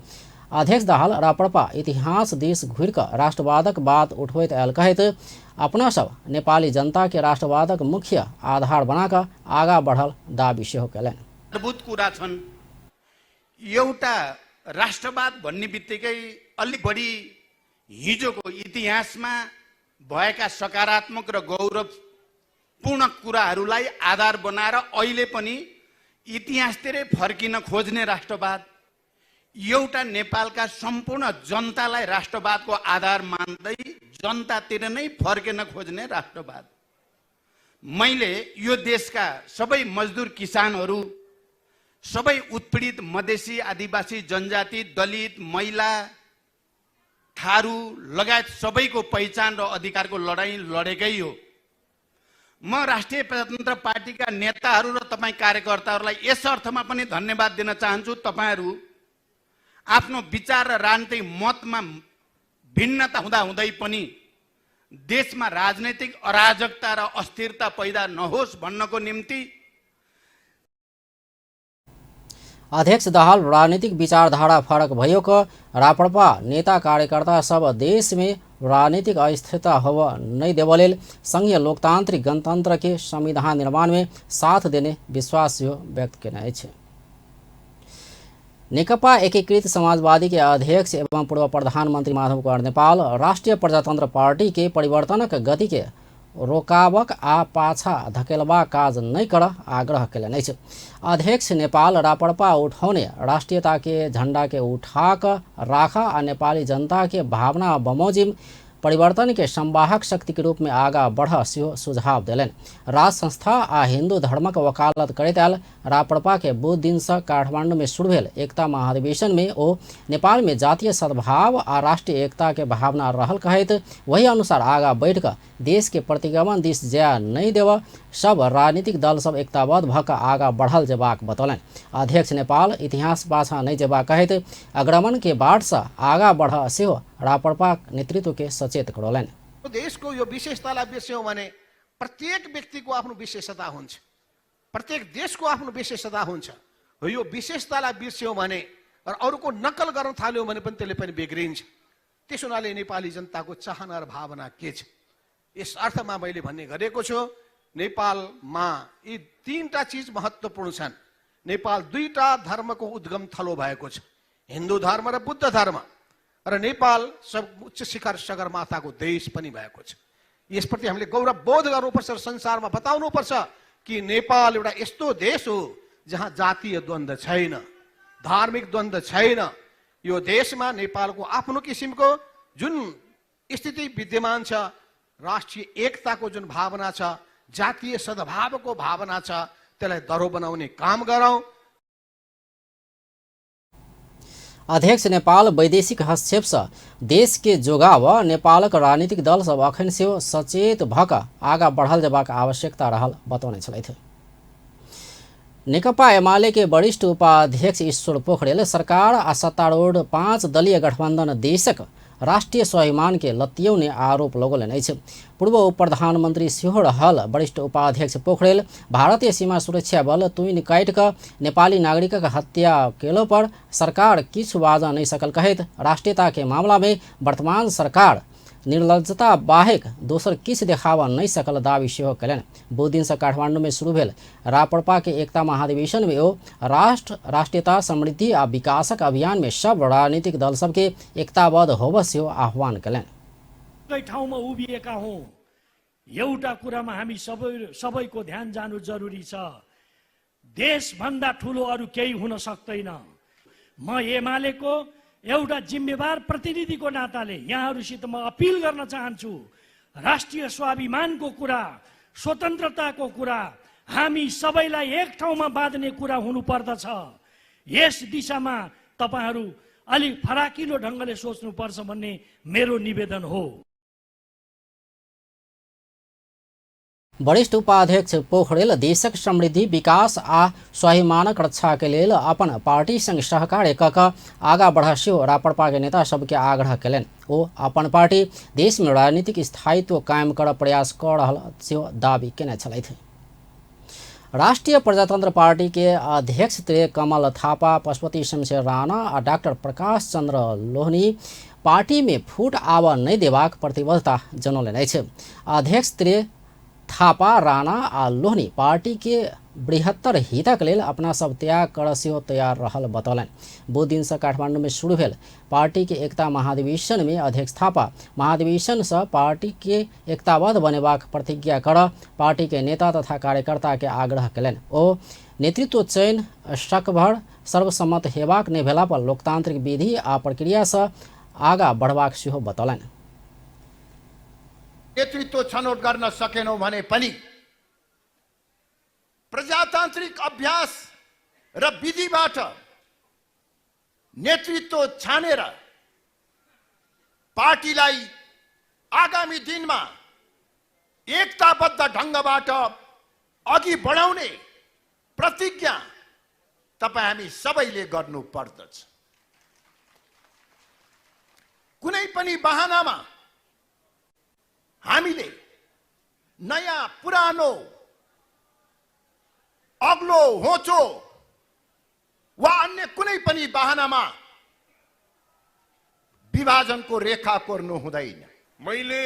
[SPEAKER 1] अध्यक्ष दाहाल राप्रपा इतिहास देश घुरि कऽ राष्ट्रवादक बात उठबैत आयल कहैत अपना सब नेपाली जनता के राष्ट्रवादक मुख्य आधार बना कऽ आगा बढ़ल दावी सेहो कयलनि।
[SPEAKER 5] अद्भुत कुरा छन्। एउटा राष्ट्रवाद भन्ने बित्तिकै अलि बढी हिजोको इतिहासमा भएका सकारात्मक र गौरवपूर्ण कुराहरूलाई आधार बनाएर अहिले पनि इतिहासतिरै फर्किन खोज्ने राष्ट्रवाद, एउटा नेपालका सम्पूर्ण जनतालाई राष्ट्रवादको आधार मान्दै जनतातिर नै फर्किन खोज्ने राष्ट्रवाद। मैले यो देशका सबै मजदुर किसानहरू, सबै उत्पीडित मधेसी, आदिवासी, जनजाति, दलित, महिला, थारू लगायत सबैको पहिचान र अधिकारको लडाइँ लडेकै हो। म राष्ट्रिय प्रजातन्त्र पार्टीका नेताहरू र तपाईँ कार्यकर्ताहरूलाई यस अर्थमा पनि धन्यवाद दिन चाहन्छु। तपाईँहरू आफ्नो विचार र राजनीतिक मतमा भिन्नता हुँदाहुँदै पनि देशमा राजनैतिक अराजकता र अस्थिरता पैदा नहोस् भन्नको निम्ति
[SPEAKER 1] अध्यक्ष दाहाल राजनीतिक विचारधारा फरक भएको राप्रपा नेता कार्यकर्ता सब देश में राजनीतिक अस्थिरता होव नहीं देव लेल संघीय लोकतांत्रिक गणतंत्र के संविधान निर्माण में साथ देने विश्वास व्यक्त केने अछि। नेकपा एकीकृत समाजवादी के अध्यक्ष एवं पूर्व प्रधानमंत्री माधव कुमार नेपाल राष्ट्रिय प्रजातंत्र पार्टी के परिवर्तनक गति के रोकाबक आ पाछा धकेलबाक काज नहि कर आग्रह कयलनि अछि। अध्यक्ष नेपाल राप्रपा उठौने राष्ट्रियता के झंडा के उठा कऽ राख आ नेपाली जनता के भावना बमोजिम परिवर्तन के संवाहक शक्ति के रूप में आगा बढ़ सेहो सुझाव देलनि। राज संस्था आ हिंदू धर्मक वकालत करैत आयल राप्रपा के बुध दिन से काठमांडू में शुरू भेल एकता महाधिवेशन में ओ नेपाल में जातीय सद्भाव आ राष्ट्रीय एकता के भावना रहल कहैत वही अनुसार आगा बढ़ि कऽ देश के प्रतिगमन दिस जाय नहीं देव सब राजनीतिक दल सब एकताबद्ध भऽ कऽ आगा बढ़ल जेबाक बतौलनि। अध्यक्ष नेपाल इतिहास पाछाँ नहि जेबाक कहैत अग्रमन के बाट सँ आगा बढ़ सेहो राप्रपा नेतृत्व के सचेत करौलनि।
[SPEAKER 5] देशको यो विशेषतालाई बिर्स्यौँ भने प्रत्येक व्यक्तिको आफ्नो विशेषता हुन्छ, प्रत्येक देशको आफ्नो विशेषता हुन्छ। हो, यो विशेषतालाई बिर्स्यौँ भने र अरूको नक्कल गर्न थाल्यौँ भने पनि त्यसले पनि बिग्रिन्छ। त्यस हुनाले नेपाली जनताको चाहना र भावना के छ, यस अर्थमा मैले भन्ने गरेको छु, नेपालमा यी तीनटा चिज महत्त्वपूर्ण छन्। नेपाल दुईटा धर्मको उद्गम थलो भएको छ, हिन्दू धर्म र बुद्ध धर्म, र नेपाल सब उच्च शिखर सगरमाथाको देश पनि भएको छ। यसप्रति हामीले गौरव बोध गर्नुपर्छ र संसारमा बताउनुपर्छ कि नेपाल एउटा यस्तो देश हो जहाँ जातीय द्वन्द्व छैन, धार्मिक द्वन्द्व छैन। यो देशमा नेपालको आफ्नो किसिमको जुन स्थिति विद्यमान छ, राष्ट्रिय एकताको जुन भावना छ, जातीय सद्भावको भावना छ, त्यसलाई दह्रो बनाउने काम गरौँ।
[SPEAKER 1] अध्यक्ष नेपाल वैदेशिक हस्तक्षेप सँ देश के जोगाव नेपालक राजनीतिक दल सब अखन सेहो सचेत भऽ कऽ आगा बढ़ल जेबाक आवश्यकता रहल बतौने छलथि। नेकपा एमाले के वरिष्ठ उपाध्यक्ष ईश्वर पोखरेल सरकार आ सत्तारूढ़ 5 दलीय गठबंधन देशक राष्ट्रिय स्वाभिमान के लत्तियौने आरोप लगौलनि अछि। पूर्व उप प्रधानमंत्री सेहो रहल वरिष्ठ उपाध्यक्ष पोखरेल भारतीय सीमा सुरक्षा बल तुइन काटि कऽ नेपाली नागरिकक हत्या केलो पर सरकार किछु बाजऽ नहि सकल कहैत राष्ट्रीयता के मामला में वर्तमान सरकार निर्लज्जता बाहेक दोसर किछु देखाबऽ नहि सकल दावी सेहो कयलनि। बुध दिनसँ काठमांडू में शुरू भेल राप्रपा के एकता महाधिवेशन में ओ राष्ट्र, राष्ट्रीयता, समृद्धि आ विकासक अभियान में सब राजनीतिक दल सबके एकताबद्ध होबऽ सेहो आह्वान कयलनि।
[SPEAKER 6] एकै ठाउँमा उभिएका हौँ। एउटा कुरामा हामी सबैको ध्यान जानु जरुरी छ, देशभन्दा ठुलो अरू केही हुन सक्दैन। म एमालेको एउटा जिम्मेवार प्रतिनिधिको नाताले यहाँहरूसित म अपिल गर्न चाहन्छु, राष्ट्रिय स्वाभिमानको कुरा, स्वतन्त्रताको कुरा हामी सबैलाई एक ठाउँमा बाँध्ने कुरा हुनुपर्दछ। यस दिशामा तपाईँहरू अलिक फराकिलो ढङ्गले सोच्नुपर्छ भन्ने मेरो निवेदन हो।
[SPEAKER 1] वरिष्ठ उपाध्यक्ष पोखरेल देशक समृद्धि, विकास आ स्वाभिमानक रक्षा के लेल अपन पार्टी संग सहकार्य कऽ कऽ आगा बढ़ सेहो राप्रपा के नेता सबके आग्रह कयलनि। ओ अपन पार्टी देश में राजनीतिक स्थायित्व कायम करऽ प्रयास कऽ रहल सेहो दावी केने छलथि। राष्ट्रिय प्रजातंत्र पार्टी के अध्यक्ष कमल थापा, पशुपति शमशेर राणा आ डॉक्टर प्रकाश चंद्र लोहनी पार्टी में फूट आबऽ नहि देबाक प्रतिबद्धता जनौलनि अछि। अध्यक्ष थापा, राणा आ लोहनी पार्टी के बृहत्तर हितक लेल अपना सब त्याग करऽ सेहो तैयार रहल बतौलनि। बुध दिनसँ काठमांडू में शुरू भेल पार्टी के एकता महाधिवेशन में अध्यक्ष थापा महाधिवेशन सँ पार्टी के एकताबद्ध बनेबाक प्रतिज्ञा करऽ पार्टी के नेता तथा कार्यकर्ता के आग्रह कयलनि। ओ नेतृत्व चयन सकभर सर्वसम्मत हेबाक नहि भेला पर लोकतांत्रिक विधि आ प्रक्रिया सँ आगा बढ़बाक सेहो बतौलनि।
[SPEAKER 5] नेतृत्व छनौट गर्न सकेनौँ भने पनि प्रजातान्त्रिक अभ्यास र विधिबाट नेतृत्व छानेर पार्टीलाई आगामी दिनमा एकताबद्ध ढङ्गबाट अघि बढाउने प्रतिज्ञा तपाईँ हामी सबैले गर्नु पर्दछ। कुनै पनि बहानामा हामीले नयाँ पुरानो, अग्लो होचो वा अन्य कुनै पनि बहानामा विभाजनको रेखा कोर्नु हुँदैन।
[SPEAKER 8] मैले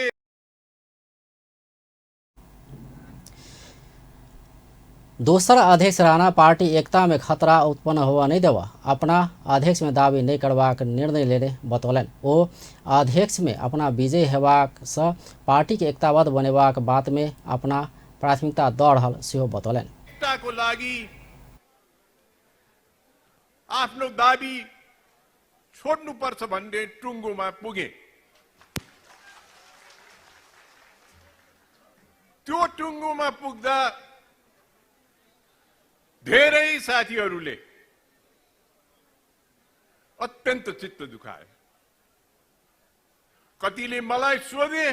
[SPEAKER 1] दोसर अध्यक्ष राणा पार्टी एकता में खतरा उत्पन्न होवा नहीं देवा अपना अध्यक्ष में दावी नहीं करबाक निर्णय लेने बतौलनि। ओ अध्यक्ष में अपना विजय हेबाक सँ पार्टी के एकताबद्ध बनेबाक बात में अपना प्राथमिकता दऽ रहल सेहो बतौलनि।
[SPEAKER 8] एकताको लागि आफ्नो दाबी छोड्नुपर्छ भन्ने टुङ्गोमा पुगे। त्यो टुङ्गोमा पुग्दा धेरै साथीहरूले अत्यन्त चित्त दुखाए। कतिले मलाई सोधे,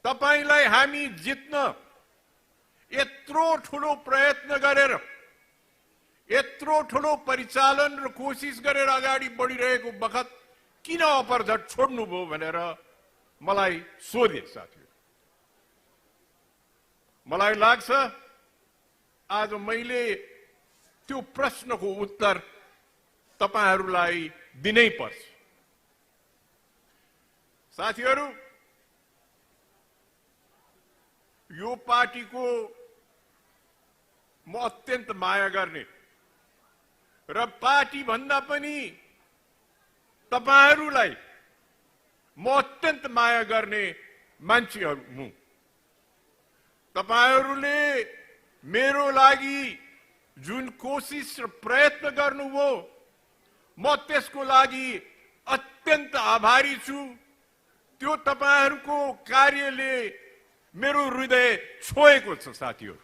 [SPEAKER 8] तपाईलाई हामी जित्न यत्रो ठुलो प्रयत्न गरेर, यत्रो ठुलो परिचालन र कोसिस गरेर अगाडि बढिरहेको बखत किन अपरझट छोड्नुभयो भनेर मलाई सोधे साथीहरू। मलाई लाग्छ आज मैले त्यो प्रश्नको उत्तर तपाईहरूलाई दिनै पर्छ। साथीहरू, यो पार्टीको म अत्यन्त माया गर्ने र पार्टी भन्दा पनि तपाईहरूलाई म अत्यन्त माया गर्ने मान्छेहरू हुँ। तपाईहरूले मेरो लागि जुन कोसिस र प्रयत्न गर्नुभयो म त्यसको लागि अत्यन्त आभारी छु। त्यो तपाईहरूको कार्यले मेरो हृदय छोएको छ साथीहरू।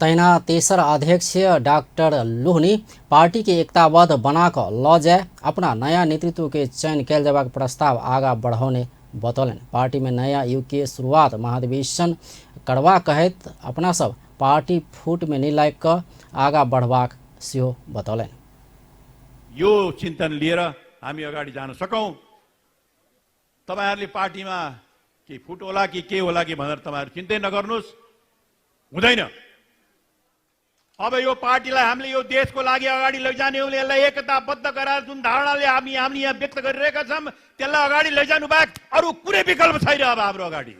[SPEAKER 1] तहिना तेसर अध्यक्ष डाक्टर लोहनी पार्टी के एकताबद्ध बनाकर ल जाए अपना नया नेतृत्व के चयन कयल जयबाक प्रस्ताव आगा बढ़ौने बतौलनि। पार्टी में नया युग के शुरुआत महाधिवेशन करबा कहैत अपना सब पार्टी फूट में नहि लागि कऽ आगा बढ़बाक सेहो बतौलनि।
[SPEAKER 9] यो चिन्तन लिएर हामी अगाडि जान सकौँ। तपाईहरूले पार्टीमा के फुट होला कि के होला कि भनेर तपाईहरू चिन्तै नगर्नुहोस्, हुँदैन। अब यो पार्टीलाई हामीले यो देशको लागि अगाडि लैजाने हो भने यसलाई एकताबद्ध गराएर जुन धारणाले हामीले यहाँ व्यक्त गरिरहेका छौँ त्यसलाई अगाडि लैजानु बाहेक अरू कुनै विकल्प छैन अब हाम्रो अगाडि।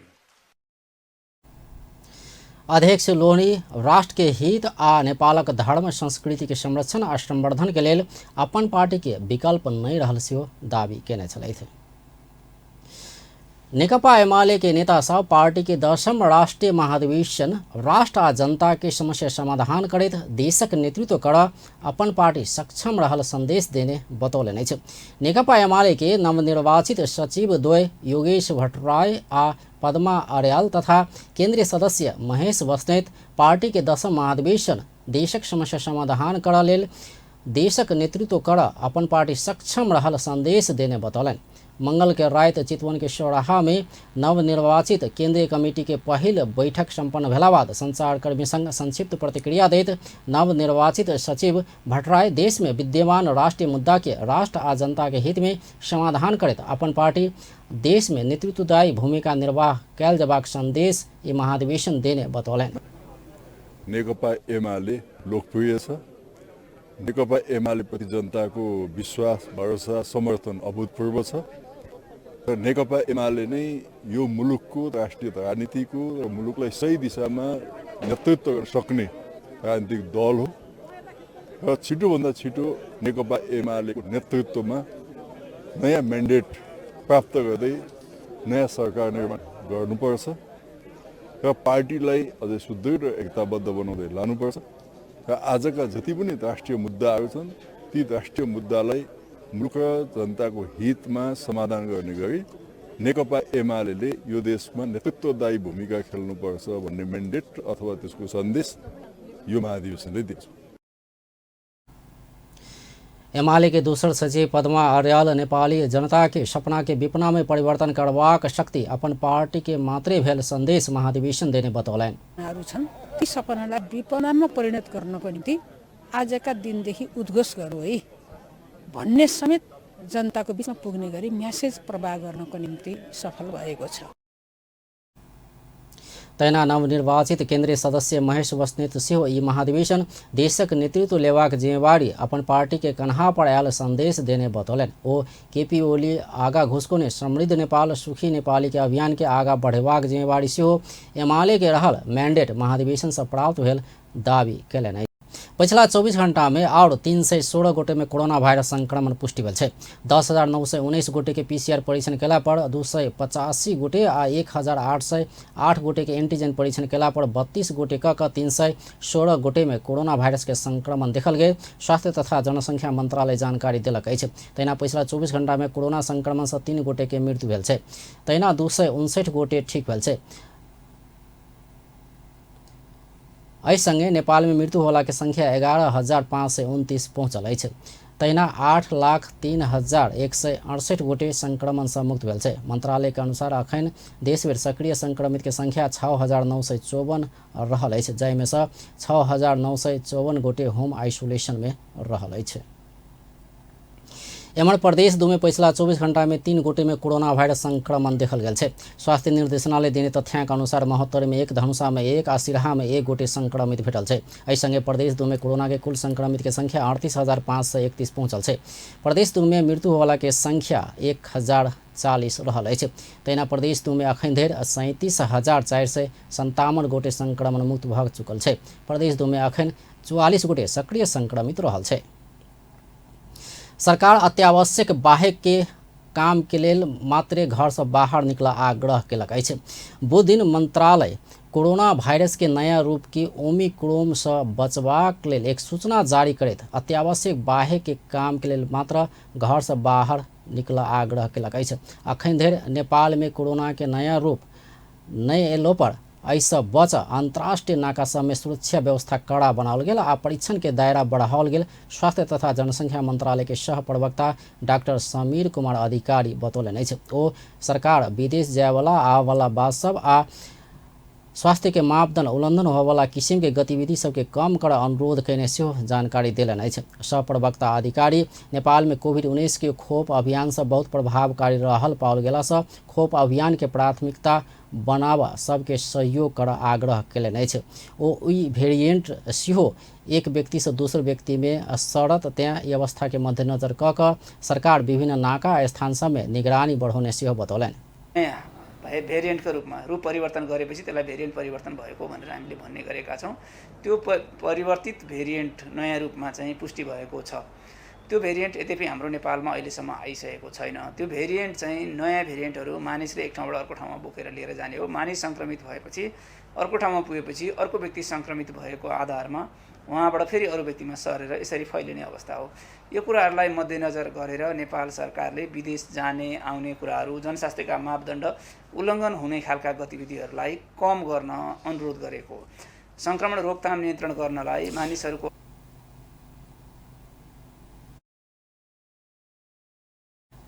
[SPEAKER 1] अध्यक्ष लोहनी राष्ट्र के हित आ नेपालक धर्म संस्कृति के संरक्षण आ संवर्धन के लेल अपन पार्टी के विकल्प नहि रहल सेहो दावी केने छलथि। नेकपा एमाले के नेता सब पार्टी के 10म राष्ट्रीय महाधिवेशन राष्ट्र आ जनता के समस्या समाधान करैत देशक नेतृत्व कर अपन पार्टी सक्षम रहल संदेश देने बतौलनि अछि। नेकपा एमाले के नवनिर्वाचित सचिव द्वय योगेश भट्टराई आ पद्मा अर्याल तथा केंद्रीय सदस्य महेश बस्नेत पार्टी के 10म महाधिवेशन देशक समस्या समाधान कर लेल देशक नेतृत्व कर अपन पार्टी सक्षम रहल संदेश देने बतौलनि। मंगल के राति चितवन के सौराहा में नवनिर्वाचित केंद्रीय कमिटी के पहिल बैठक संपन्न भेला बाद संचारकर्मी संग संक्षिप्त प्रतिक्रिया दैत नवनिर्वाचित सचिव भट्टराई देश में विद्यमान राष्ट्रीय मुद्दा के राष्ट्र आ जनता के हित में समाधान करैत अपन पार्टी देश में नेतृत्वदायी भूमिका निर्वाह कयल जयबाक संदेश ई महाधिवेशन देने बतौलनि।
[SPEAKER 10] नेकपा एमाले लोकप्रिय छ। नेकपा एमाले प्रति जनताको विश्वास, भरोसा, समर्थन अभूतपूर्व छ र नेकपा एमाले नै यो मुलुकको राष्ट्रिय राजनीतिको र मुलुकलाई सही दिशामा नेतृत्व गर्न सक्ने राजनीतिक दल हो र छिटोभन्दा छिटो नेकपा एमालेको नेतृत्वमा नयाँ म्यान्डेट प्राप्त गर्दै नयाँ सरकार निर्माण गर्नुपर्छ र पार्टीलाई अझै सुदृढ र एकताबद्ध बनाउँदै लानुपर्छ र आजका जति पनि राष्ट्रिय मुद्दाहरू छन् ती राष्ट्रिय मुद्दालाई मुलुक र जनताको हितमा समाधान गर्ने गरी नेकपा एमाले यो देशमा नेतृत्वदायी भूमिका खेल्नुपर्छ भन्ने म्यान्डेट अथवा त्यसको सन्देश यो महाधिवेशनले दिन्छ।
[SPEAKER 1] एमाले के दोसर सचिव पद्मा अर्याल नेपाली जनता के सपना के विपना में परिवर्तन करबाक शक्ति अपन पार्टी के मात्रै भेल संदेश महाधिवेशन देने बतौलनि।
[SPEAKER 23] छन् ती सपनालाई विपनामा परिणत गर्नको निम्ति आजका दिनदेखि उद्घोष गरौँ है भन्ने समेत जनताको बिचमा पुग्ने गरी म्यासेज प्रवाह गर्नको निम्ति सफल भएको छ।
[SPEAKER 1] तहिना नवनिर्वाचित केंद्रीय सदस्य महेश बस्नेत सेहो ई महाधिवेशन देशक नेतृत्व लेबाक जिम्मेवारी अपन पार्टी के कन्हा पर आयल संदेश देने बतौलनि। ओ केपी ओली आगा घुसकोने समृद्ध नेपाल सुखी नेपाली के अभियान के आगा बढ़ेबाक जिम्मेवारी सेहो एमाले के रहल मैंडेट महाधिवेशन से प्राप्त भेल दावी कयलनि। पछिला 24 घंटा में और 316 गोटे में कोरोना वायरस संक्रमण पुष्टि भेल छै। 10,919 गोटे के पीसीआर परीक्षण केला पर 285 गोटे आ 1,808 गोटे के एंटीजन परीक्षण केला पर 32 गोटे क 316 गोटे में कोरोना वायरस के संक्रमण देखल गेल स्वास्थ्य तथा जनसंख्या मंत्रालय जानकारी देलक अछि। तहिना पछिला 24 घंटा में कोरोना संक्रमण से 3 गोटे के मृत्यु भेल छै। तहिना 259 गोटे ठीक भेल छै। एहि संगे नेपाल में मृत्यु होला के संख्या 11,529 पहुँचल अछि। तहिना 8,03,168 गोटे संक्रमण से मुक्त भेल छै। मंत्रालय के अनुसार अखन देशभरि सक्रिय संक्रमित के संख्या 6,954 रहल अछि, जाहिमे से 6,954 गोटे होम आइसोलेशन में रहल अछि। एम्हर प्रदेश 2 में पछिला 24 घंटा में 3 गोटे में कोरोना वायरस संक्रमण देखल गेल छै। स्वास्थ्य निर्देशनालय देने तथ्यांक अनुसार महोत्तरी में 1, धनुषा में 1 आ सिरहा में 1 गोटे संक्रमित भेटल छै। एहि संगे प्रदेश 2 में कोरोना के कुल संक्रमित के संख्या 38,531 पहुंचल छै। प्रदेश 2 में मृत्यु होवला के संख्या 1,040 रहल अछि। तहिना प्रदेश 2 में अखन धरि 37,457 गोटे संक्रमण मुक्त भऽ चुकल छै। प्रदेश 2 में अखन 44 गोटे सक्रिय संक्रमित रहल छै। सरकार अत्यावश्यक बाहेक के काम के लेल मात्रे घर से बाहर निकला आग्रह केलक अछि। बुध दिन मंत्रालय कोरोना वायरस के नया रूप के ओमिक्रोन से बचबाक लेल एक सूचना जारी करैत अत्यावश्यक बाहेक के काम के लेल मात्र घर से बाहर निकला आग्रह केलक अछि। अखन धरि नेपाल में कोरोना के नया रूप नहि एलो पर एहिसँ बच अंतर्राष्ट्रीय नाका सब में सुरक्षा व्यवस्था कड़ा बनाओल गेल आ परीक्षण के दायरा बढ़ाओल गेल स्वास्थ्य तथा जनसंख्या मंत्रालय के सह प्रवक्ता डॉक्टर समीर कुमार अधिकारी बतौलनि अछि। ओ सरकार विदेश जायवला आबयवला बात सब आ स्वास्थ्य के मापदंड उल्लंघन होयवला किसिम के गतिविधि सबके कम कर अनुरोध कयने सेहो जानकारी देलनि अछि। सह प्रवक्ता अधिकारी नेपाल में कोविड-19 के खोप अभियान सब बहुत प्रभावकारी रहल पाओल गेलासँ खोप अभियान के प्राथमिकता बनाबऽ सबके सहयोग कर आग्रह कयलनि अछि। ओ ई वेरिएंट सेहो एक व्यक्ति से दोसर व्यक्ति में सड़त, तें ई अवस्था के मद्देनजर कऽ कऽ सरकार विभिन्न नाका स्थान सब में निगरानी बढ़ौने सेहो बतौलनि।
[SPEAKER 11] भेरिएन्टको रूपमा रूप परिवर्तन गरेपछि त्यसलाई भेरिएन्ट परिवर्तन भएको भनेर हामीले भन्ने गरेका छौँ। त्यो परिवर्तित भेरिएन्ट नयाँ रूपमा चाहिँ पुष्टि भएको छ। त्यो भेरिएन्ट यद्यपि हाम्रो नेपालमा अहिलेसम्म आइसकेको छैन। त्यो भेरिएन्ट चाहिँ नयाँ भेरिएन्टहरू मानिसले एक ठाउँबाट अर्को ठाउँमा बोकेर लिएर जाने हो। मानिस सङ्क्रमित भएपछि अर्को ठाउँमा पुगेपछि अर्को व्यक्ति सङ्क्रमित भएको आधारमा वहाँबाट फेरि अरू व्यक्तिमा सरेर यसरी फैलिने अवस्था हो। यो कुराहरूलाई मध्यनजर गरेर नेपाल सरकारले विदेश जाने आउने कुराहरू जनस्वास्थ्यका मापदण्ड उल्लङ्घन हुने खालका गतिविधिहरूलाई कम गर्न अनुरोध गरेको हो। सङ्क्रमण रोकथाम नियन्त्रण गर्नलाई मानिसहरूको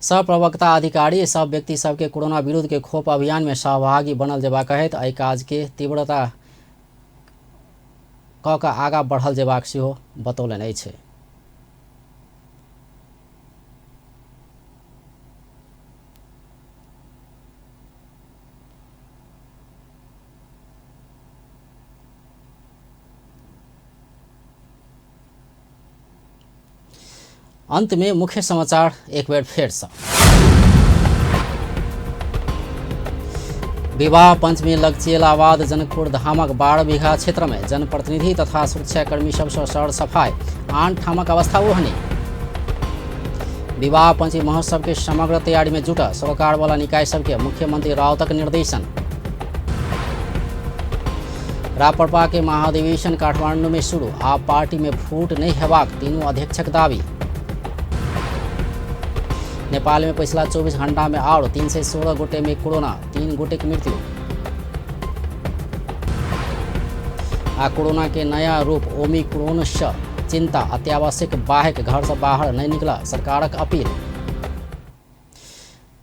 [SPEAKER 1] सहप्रवक्ता अधिकारी सब व्यक्ति सबके कोरोना विरुद्ध के खोप अभियान में सहभागी बनल जेबाक कहैत एहि काज के तीव्रता कऽ कऽ आगाँ बढ़ल जेबाक सेहो बतौलनि अछि। अंत में मुख्य समाचार एक बेर फेर से। विवाह पंचमी लगचिएला बाद जनकपुर धामक 12 बीघा क्षेत्र में जनप्रतिनिधि तथा सुरक्षाकर्मी सबसँ सर सफाई, आन ठामक अवस्था ओहने। विवाह पंचमी महोत्सव के समग्र तैयारी में जुटा सरकार वाला निकाय सबके मुख्यमंत्री राउतक निर्देशन। रापरपा के महाधिवेशन काठमांडू में शुरू, आप पार्टी में फूट नहीं हेबाक तीनू अध्यक्षक दावी। नेपाल में पिछला 24 घंटा में और 316 गोटे में कोरोना, 3 गोटे की मृत्यु। आ कोरोना के नया रूप ओमिक्रोन से चिंता, अत्यावश्यक बाहेक घर से बाहर नहीं निकला सरकारक अपील।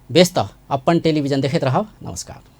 [SPEAKER 1] बेस त अपन टेलीविजन देखैत रहब। नमस्कार।